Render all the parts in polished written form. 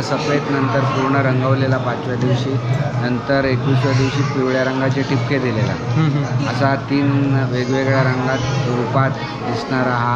पहिला सफेद, नंतर पूर्ण रंगवलेला 5व्या दिवशी, नंतर 21व्या दिवशी पिवळ्या रंगाचे टिपके दिलेला, असा 3 वेगवेगळ्या रंगात रूपात दिसणारा हा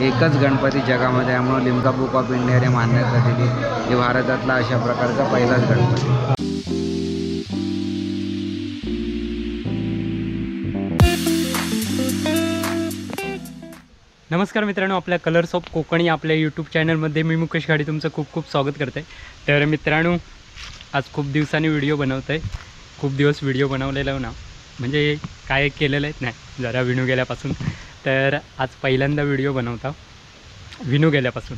एकच गणपती जगामध्ये. त्यामुळे लिम्का बुक ऑफ इंडियाने मान्यता दिली की भारतातला अशा प्रकारचा पहिलाच गणपती. नमस्कार मित्रांनो, आपल्या कलर्स ऑफ कोकणी आपल्या यूट्यूब चॅनलमध्ये मी मुकेश घाडी तुमचं खूप खूप स्वागत करते. तर मित्रांनो, आज खूप दिवसांनी व्हिडिओ बनवत आहे. खूप दिवस व्हिडिओ बनवलेला ना, म्हणजे काय केलेलं आहे नाही जरा विणू गेल्यापासून. तर आज पहिल्यांदा व्हिडिओ बनवता विणू गेल्यापासून.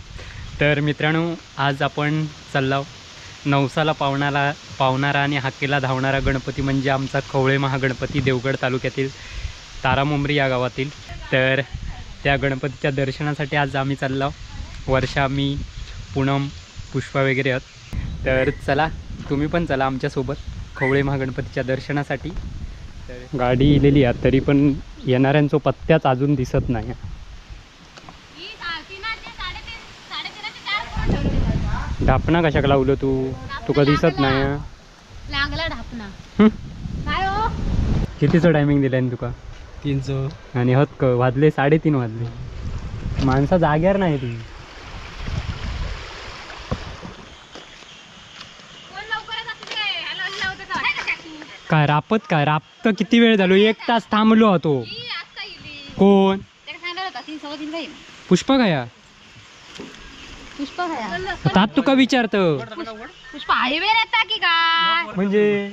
तर मित्रांनो, आज आपण चाललो नवसाला पावणारा आणि हाकेला धावणारा गणपती म्हणजे आमचा खवळे महागणपती, देवगड तालुक्यातील तारामुंबरी या गावातील. तर त्या गणपतीच्या दर्शनासाठी आज आम्ही चाललो. वर्षा, मी, पूनम, पुष्पा वगैरे आहोत. तर चला तुम्ही पण चला आमच्यासोबत खवळे महागणपतीच्या दर्शनासाठी. तर गाडी इलेली आहे तरी पण येणाऱ्यांचो पत्त्याच अजून दिसत नाही. ढापणा कशाक लावलं तू? तुका दिसत नाही? लागला ढापणा. काय हो, कितीचं टायमिंग दिलं तुका? 3. आणि हत वाजले 3:30 वाजले. माणसा जाग्यार नाही ती. काय रापत काय रापत किती वेळ झालो? 1 तास थांबलो होतो. कोण? पुष्पा काय? पुष्पा तात तुका विचारत पुष्पा हायवे येता की काय? म्हणजे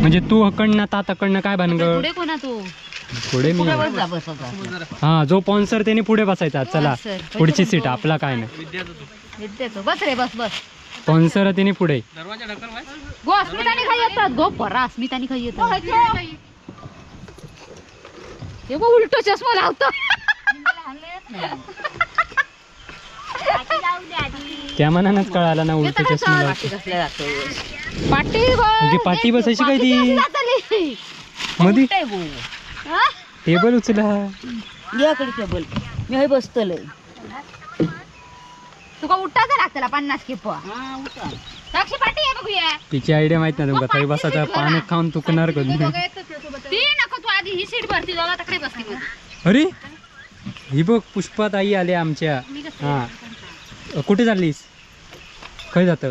म्हणजे तू हकडनं तात हकडनं काय भानगड? पुढे कोणा तू? पुढे मी. हा, जो स्पॉन्सर त्याने पुढे बसायचा. चला पुढची सीट आपला काय नाही. बस रे बस बस. स्पॉन्सर त्याने पुढे. गो अस्मिताने खाई येतात. गो परा अस्मिताने खाई येतात. हे गो उलटो चष्मा लावतो. त्या मनानच कळाला ना उलटो चष्मा लावतो. पाटी म्हणजे पाटी बसायची काय ती मधी? टेबल उचला टेबल. मी हय बसतले. तुका उठायचं लागतला 50 खेप. साक्षी पाटी आहे बघूया. तिची आयडिया माहित नाही तुमका. थंय बसायचा पान खाऊन तुकणार कधी. ती नको, तू आधी ही सीट भरती बाबा तकडे बसती. अरे ही बघ पुष्पा ताई आले आमच्या. हा कुठे चाललीस? खय जात?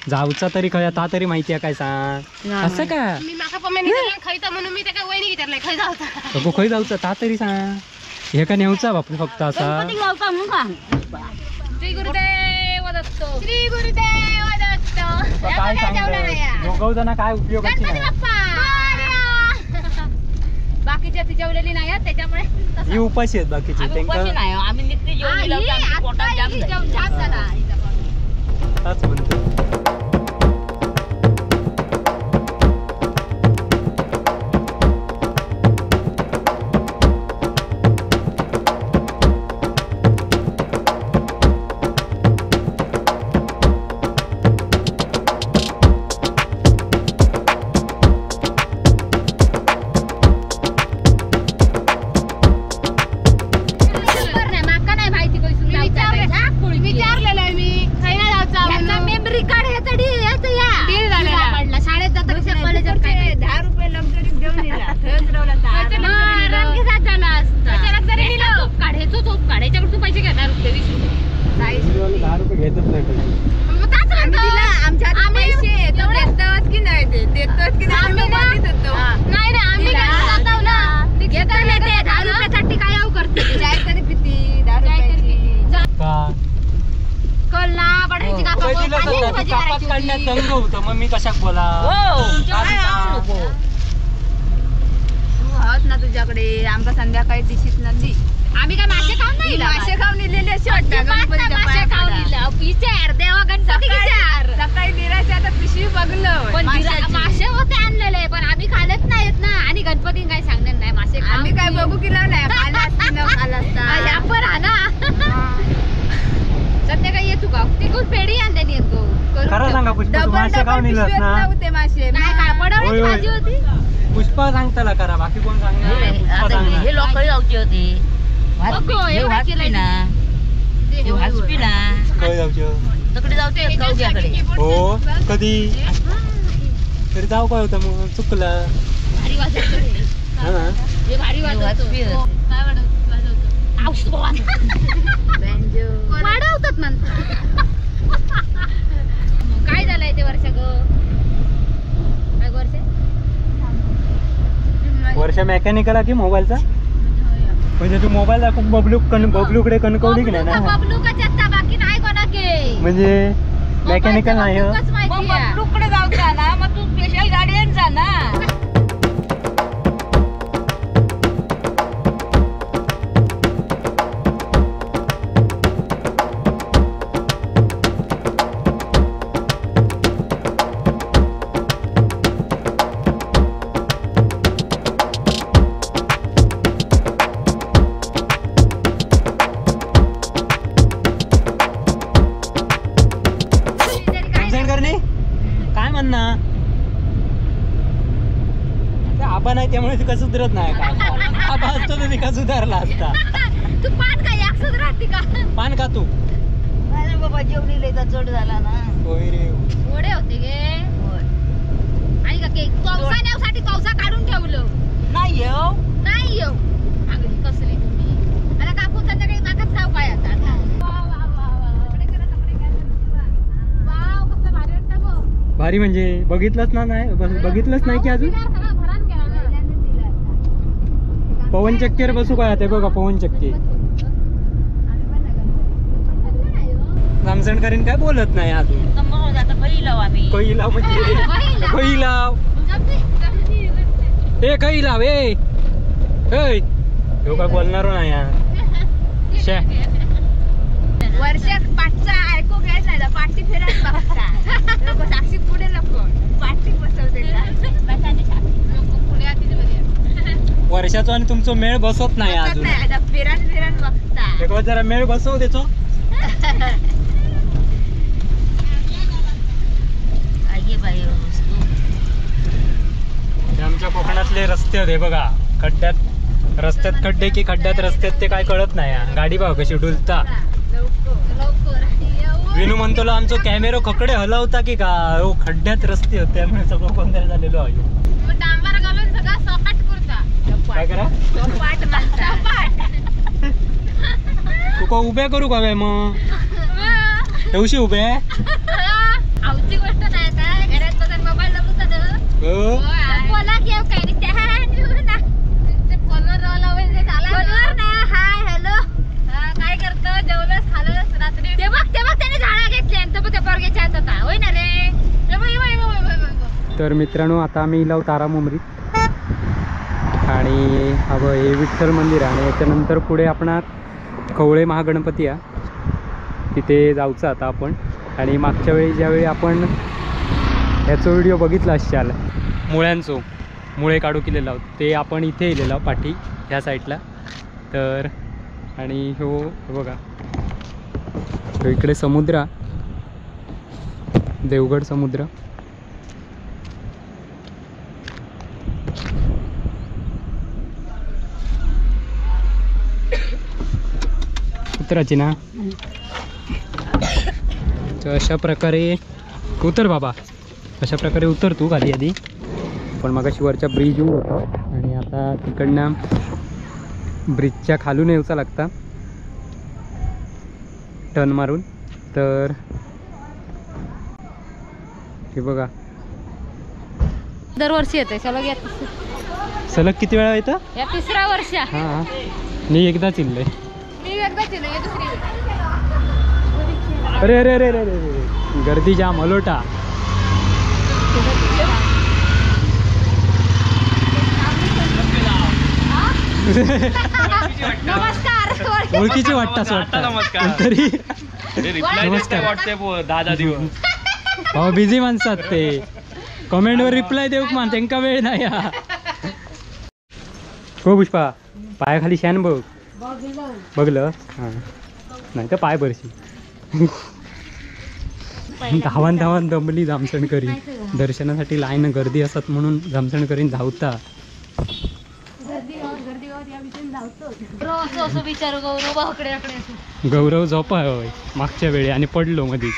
जाऊचा तरी खय ता तरी माहिती आहे काय सांग. असं का मी माका पम्मी खायता म्हणून मी त्या वहिनी विचारलंय खय जाऊचा. अगो खय जाऊचा ता तरी सांग. हे का नेऊचा बापरे फक्त असा. श्री गुरुदेव दत्त, श्री गुरुदेव दत्त. काय सांगतो दोघं काय उपयोगाची नाही. बाकीच्या ती जेवलेली नाही त्याच्यामुळे ही उपाशी आहेत बाकीची. उपाशी नाही आम्ही, नित्य जेवलेलो, पोटात जाम झाला. ताच म्हणतो. विचारलेलं मी खै ना जाऊचा मेमरी कार्ड ह्याचा डील पडला शाळेत जाता कशा कॉलेजात काय 10 रुपये लक्झरी देऊन दिला. रंगीसात झाला असता. लक्झरी दिला चोप काढ, ह्याचो चोप काढ, ह्याच्याकडून तू पैसे घेणार रुपये 20 रुपये 10 रुपये घेतच नाही. आमच्या पैसे देतोच की नाही, देतोच की नाही. नाही नाही आम्ही जातो ना घेतो नाही ते 10 रुपयासाठी काय आव करते. चाय तरी पिती 10 रुपयाची. कल ना बटाट्याची कापात काढण्यात दंग होतं. मग मी कशाक बोला तू आहोत ना तुझ्याकडे. आमका संध्याकाळी दिशीत ना दी. आम्ही काय मासे खाऊन नाही, मासे खाऊन इलेले असे वाटतं. मासे खाऊन इला विचार देवा गणपती विचार. सकाळी दिराच्या आता पिशवी बघलं पण मासे होते आणलेले पण आम्ही खालत नाहीत ना. आणि गणपती काय सांगणार नाही मासे. आम्ही काय बघू की नाही खाला असता पण हा ना. संध्याकाळी येतो का तिकडून पेढी आणलेली येतो. खरं सांगा पुष्पा, मासे खाऊन इलस ना? मासे नाही काय पडवण्याची भाजी होती. पुष्पा सांगताला करा, बाकी कोण सांगणार? हे लोक जाऊची होती. ना. काय जाऊचो तकडे जाऊचे कवग्याकडे. हो कधी तरी जाऊ काय होतं मग चुकलं. भारी वाजवतो हा हे भारी वाजवतो. काय वाजवतो? औषध वाढवतात म्हणतात. काय झालंय ते वर्षा ग? काय वर्षा वर्षा मेकॅनिकल की मोबाईलचा? म्हणजे तू मोबाईल दाखवून बबलू बबलूकडे कणकवली की नाही ना? बबलू का चत्ता बाकी नाही कोणाके. म्हणजे मेकॅनिकल नाही हो. बबलूकडे जाऊचा ना मग तू स्पेशल गाडीन जा ना. काय म्हणणार आबा नाही त्यामुळे तुका सुधरत नाही का? आबा असतो तर तिका सुधारला असता. तू पान का एक सुधरती का? पान का तू? नाही बाबा जेवली लय चढ झाला ना. होय रे वडे होते गे. आणि का केक पावसा नेवसाठी पावसा काढून ठेवलं. नाही येऊ नाही येऊ आगडी कसली तुम्ही. आता काकू संध्याकाळी माकाच खाऊ काय आता. भारी म्हणजे बघितलंच ना नाही बघितलंच नाही की अजून. पवन चक्कीवर बसू काय आता बघा पवन चक्की. रामसणकरीन काय बोलत नाही अजून. कई लाव म्हणजे कई लाव ए कई लाव ए काय बोलणार नाही यार. वर्षात पाठचा ऐकू घ्यायचा नाही पाठी फिरायला बघता लोक साक्षी पुढे लोक पाठी बसवते. वर्षाचो आणि तुमचो मेळ बसत नाही अजून. फिरान फिरान बघता एक जरा मेळ बसव देतो. आमच्या कोकणातले रस्ते होते बघा खड्ड्यात रस्त्यात खड्डे की खड्ड्यात रस्त्यात ते काय कळत नाही. गाडी भाव कशी डुलता. विनू म्हणतो आमचो कॅमेरो ककडे हलवता की का हो खड्ड्यात रस्ते होते त्यामुळे सगळं गोंधळ झालेलो आहे. डांबर घालून सगळा सपाट करता. काय करा तुका उभे करू का मग ठेवशी उभे? आवची गोष्ट नाही काय घरात बसून मोबाईल बोला की काय फोनवर ना हाय हॅलो काय करतो जेवलंस खालस रात्री ते बघ ते बघ त्याने झाडा घेतली आणि तो त्या पोरग्याच्या हातात होता होय ना रे. तर मित्रांनो आता आम्ही इलाव तारा मुंबरीत आणि हवं हे विठ्ठल मंदिर आणि याच्यानंतर पुढे आपण खवळे महागणपती आहे तिथे जाऊचं आता आपण. आणि मागच्या वेळी ज्यावेळी आपण ह्याचो व्हिडिओ बघितला असाल मुळ्यांचो मुळे काढू केलेला ते आपण इथे येलेला पाठी ह्या साईडला. तर आणि हो बघा इकडे समुद्र देवगड समुद्र. उतराची ना तर अशा प्रकारे उतर बाबा अशा प्रकारे उतर तू खाली आधी. पण मगाशी वरच्या ब्रिज येऊन होतो आणि आता तिकडनं ब्रिजच्या खालून येऊचा लागता टर्न मारून. तर हे बघा दरवर्षी येते सलग सलग किती वेळा येतं? या तिसऱ्या वर्षा. हां मी एकदाच इल्लंय. मी एकदाच इल्लंय दुसरी. अरे अरे अरे अरे अरे गर्दी जाम हलोटा. नमस्कार ओळखीची वाटताच वाटतं तरी. नमस्कार दादा दिवस हो बिझी माणसात ते कमेंटवर रिप्लाय देऊ मान त्यांका वेळ नाही. हो पुष्पा पायाखाली शान बघ बघलं हां नाही तर पाय भरशी. धावान धावान दमली जामसणकरी दर्शनासाठी लाईन गर्दी असत म्हणून जामसणकरी धावता. गौरव झोपा होय मागच्या वेळी आणि पडलो मधीच.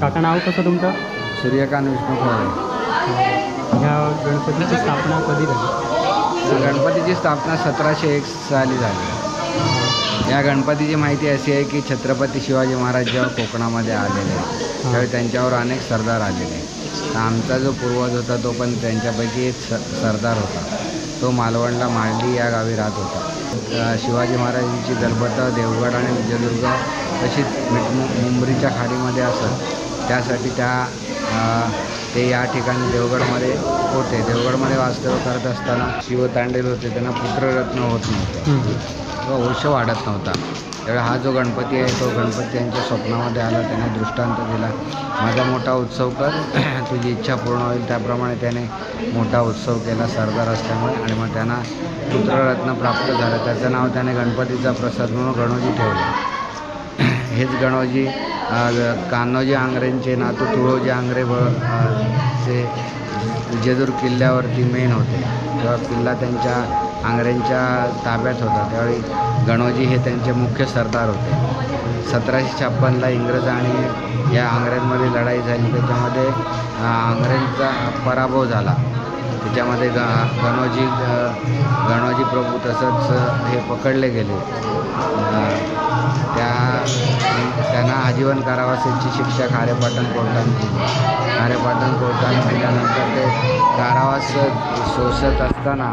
काका नाव कसं तुमचं? सूर्यकांत विष्णू खवळे. ह्या गणपतीची स्थापना कधी झाली? गणपतीची स्थापना 1701 साली झाली. या गणपतीची माहिती अशी आहे की छत्रपती शिवाजी महाराज जेव्हा कोकणामध्ये आलेले त्यावेळी त्यांच्यावर अनेक सरदार आलेले. तर आमचा जो पूर्वज होता तो पण त्यांच्यापैकी एक सरदार होता. तो मालवणला मांडली या गावी राहत होता. शिवाजी महाराजांची दलबटं देवगड आणि विजयदुर्ग तशीच मुंबरीच्या खाडीमध्ये असत, त्यासाठी ते या ठिकाणी देवगडमध्ये होते. देवगडमध्ये वास्तव्य करत असताना शिव तांडेल होते, त्यांना पुत्ररत्न होत नव्हतं किंवा वंश वाढत नव्हता. त्यावेळी हा जो गणपती आहे तो गणपती त्यांच्या स्वप्नामध्ये आला, त्याने दृष्टांत दिला, माझा मोठा उत्सव कर, तुझी इच्छा पूर्ण होईल. त्याप्रमाणे त्याने मोठा उत्सव केला सरदार असल्यामुळे, आणि मग त्यांना पुत्ररत्न प्राप्त झालं. त्याचं नाव त्याने गणपतीचा प्रसाद म्हणून गणोजी ठेवलं. हेच गणोजी कान्होजी आंग्रेंचे नातू तुळोजी आंग्रे चे विजयदुर्ग किल्ल्यावरती मेन होते. तेव्हा किल्ला त्यांच्या आंग्रेंच्या ताब्यात होता. त्यावेळी गणोजी हे त्यांचे मुख्य सरदार होते. 1756ला इंग्रज आणि या आंग्रेंमध्ये लढाई झाली. त्याच्यामध्ये आंग्रेंचा पराभव झाला. त्याच्यामध्ये गणोजी गणोजी प्रभू तसंच हे पकडले गेले. त्यांना आजीवन कारावासाची शिक्षा खारेपाटण कोर्टाने दिली. खारेपाटण कोर्टाने दिल्यानंतर ते कारावास सोसत असताना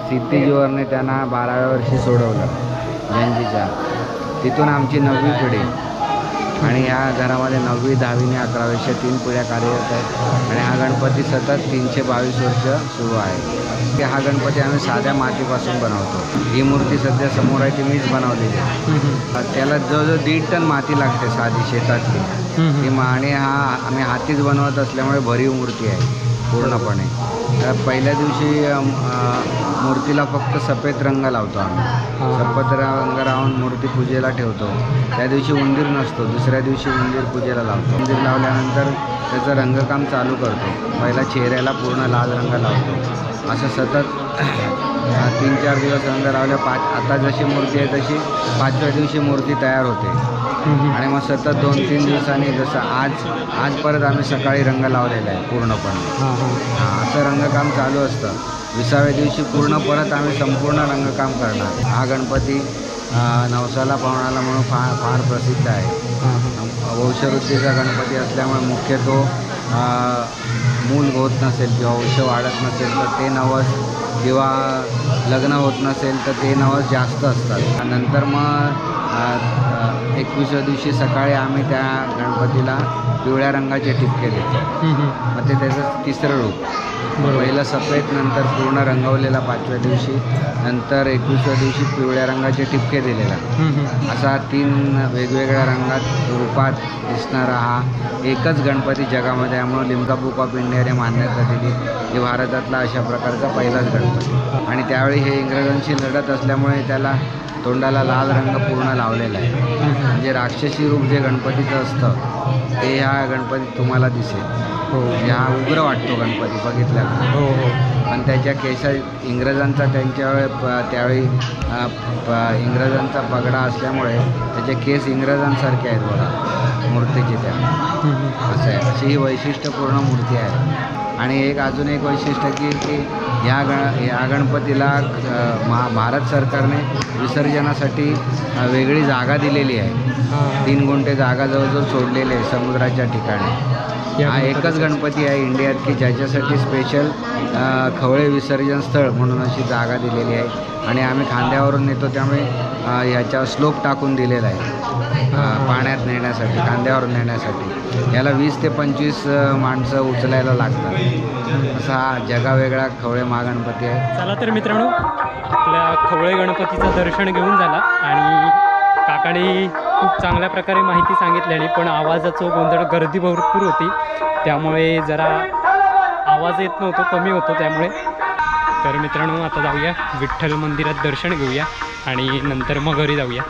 सिद्धिजीवरने त्यांना 12व्या वर्षी सोडवलं जंजीच्या. तिथून आमची 9वी पिढी आणि ह्या घरामध्ये 9वी, 10वी आणि 11वी अशा 3 पिढ्या कार्यरत आहेत. आणि हा गणपती सतत 322 वर्ष सुरू आहे. हा गणपती आम्ही साध्या मातीपासून बनवतो. ही मूर्ती सध्या समोर आहे ती मीच बनवलेली आहे. त्याला जवळजवळ 1.5 टन माती लागते साधी शेतातली ती. आणि हा आम्ही हातीच बनवत असल्यामुळे भरीव मूर्ती आहे पूर्णपणे. तर पहिल्या दिवशी मूर्तीला फक्त सफेद रंग लावतो आम्ही. सफेद रंग लावून मूर्ती पूजेला ठेवतो. त्या दिवशी उंदीर नसतो. दुसऱ्या दिवशी उंदीर पूजेला लावतो. उंदीर लावल्यानंतर त्याचं रंगकाम चालू करतो. पहिला चेहऱ्याला पूर्ण लाल रंग लावतो. असं सतत 3-4 दिवस रंग लावल्या. आता जशी मूर्ती आहे तशी 5व्या दिवशी मूर्ती तयार होते. आणि मग सतत 2-3 दिवसांनी जसं आज परत आम्ही सकाळी रंग लावलेला आहे पूर्णपणे. असं रंगकाम चालू असतं. 20व्या दिवशी पूर्ण परत आम्ही संपूर्ण रंगकाम करणार. हा गणपती नवसाला पावणाला म्हणून फार फार प्रसिद्ध आहे. वंशवृद्धीचा गणपती असल्यामुळे मुख्य तो मूल होत नसेल किंवा वंश वाढत नसेल तर ते नवस, किंवा लग्न होत नसेल तर ते नवस जास्त असतात. नंतर मग 21व्या दिवशी सकाळी आम्ही त्या गणपतीला पिवळ्या रंगाचे ठिपके देतो. मग ते त्याचं तिसरं रूप. पहिला सफेद, नंतर पूर्ण रंगवलेला 5व्या दिवशी, नंतर 21व्या दिवशी पिवळ्या रंगाचे ठिपके दिलेला, असा 3 वेगवेगळ्या रंगात रूपात दिसणारा हा एकच गणपती जगामध्ये. त्यामुळे लिम्का बुक ऑफ इंडियाने मान्यता दिली की भारतातला अशा प्रकारचा पहिलाच गणपती. आणि त्यावेळी हे इंग्रजांशी लढत असल्यामुळे त्याला तोंडाला लाल रंग पूर्ण लावलेला आहे. म्हणजे राक्षसी रूप जे गणपतीचं असतं ते ह्या गणपतीत तुम्हाला दिसेल. हा उग्र वाटतो गणपती बघितल्यावर. हो हो. पण त्याच्या केसा इंग्रजांचा त्यांच्या त्यावेळी इंग्रजांचा पगडा असल्यामुळे त्याचे केस इंग्रजांसारखे आहेत बघा मूर्तीचे त्या. असं आहे, अशी ही वैशिष्ट्यपूर्ण मूर्ती आहे. आणि एक अजून एक वैशिष्ट्य की की ह्या गणपतीला भारत सरकारने विसर्जनासाठी वेगळी जागा दिलेली आहे. 3 गुंठे जागा जवळजवळ सोडलेली आहे समुद्राच्या ठिकाणी. हा एकच गणपती आहे इंडियात की ज्याच्यासाठी स्पेशल खवळे विसर्जन स्थळ म्हणून अशी जागा दिलेली आहे. आणि आम्ही खांद्यावरून नेतो, त्यामुळे ह्याच्यावर स्लोप टाकून दिलेला आहे पाण्यात नेण्यासाठी, खांद्यावरून नेण्यासाठी. याला 20 ते 25 माणसं उचलायला लागतात. असा हा जगावेगळा खवळे महागणपती आहे. चला तर मित्रांनो, आपल्या खवळे गणपतीचं दर्शन घेऊन झाला आणि काकाने खूप चांगल्या प्रकारे माहिती सांगितल्याने, पण आवाजाचं गोंधळ, गर्दी भरपूर होती त्यामुळे जरा आवाज येत नव्हतो, कमी होतो त्यामुळे. तर मित्रांनो आता जाऊया विठ्ठल मंदिरात दर्शन घेऊया आणि नंतर मग घरी जाऊया.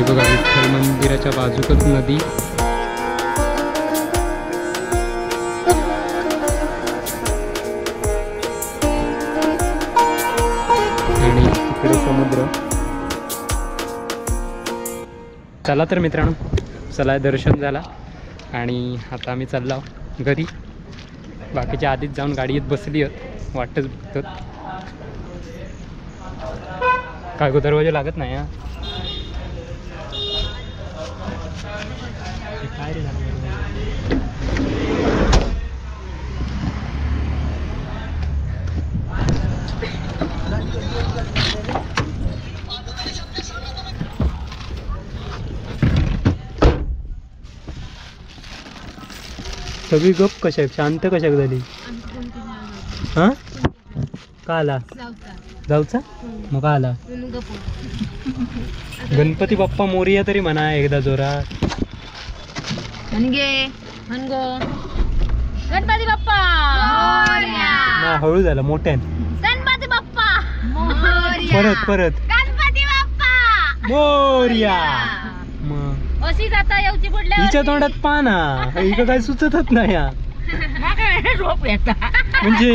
बघा विठ्ठल मंदिराच्या बाजूकच नदी. आणि तिकडे समुद्र. चला तर मित्रांनो, चला दर्शन झाला आणि आता आम्ही चाललो घरी. बाकीच्या आधीच जाऊन गाडीत बसली आहेत, वाटच बघतात. काय गो दरवाजा लागत नाही हा? काय रे झालं? सगळी गप कशा शांत कशाक झाली? हां का आला जाऊचा मग का आला? गणपती बाप्पा मोरया तरी म्हणा एकदा जोरात. गणपती बाप्पा मोरया. हळू झाला मोठ्यान. गणपती बाप्पा मोरया. परत परत गणपती बाप्पा मोरया. मग अशी जाता येऊची पुढल्या हिच्या तोंडात पाना इकडं काय सुचतच नाही. म्हणजे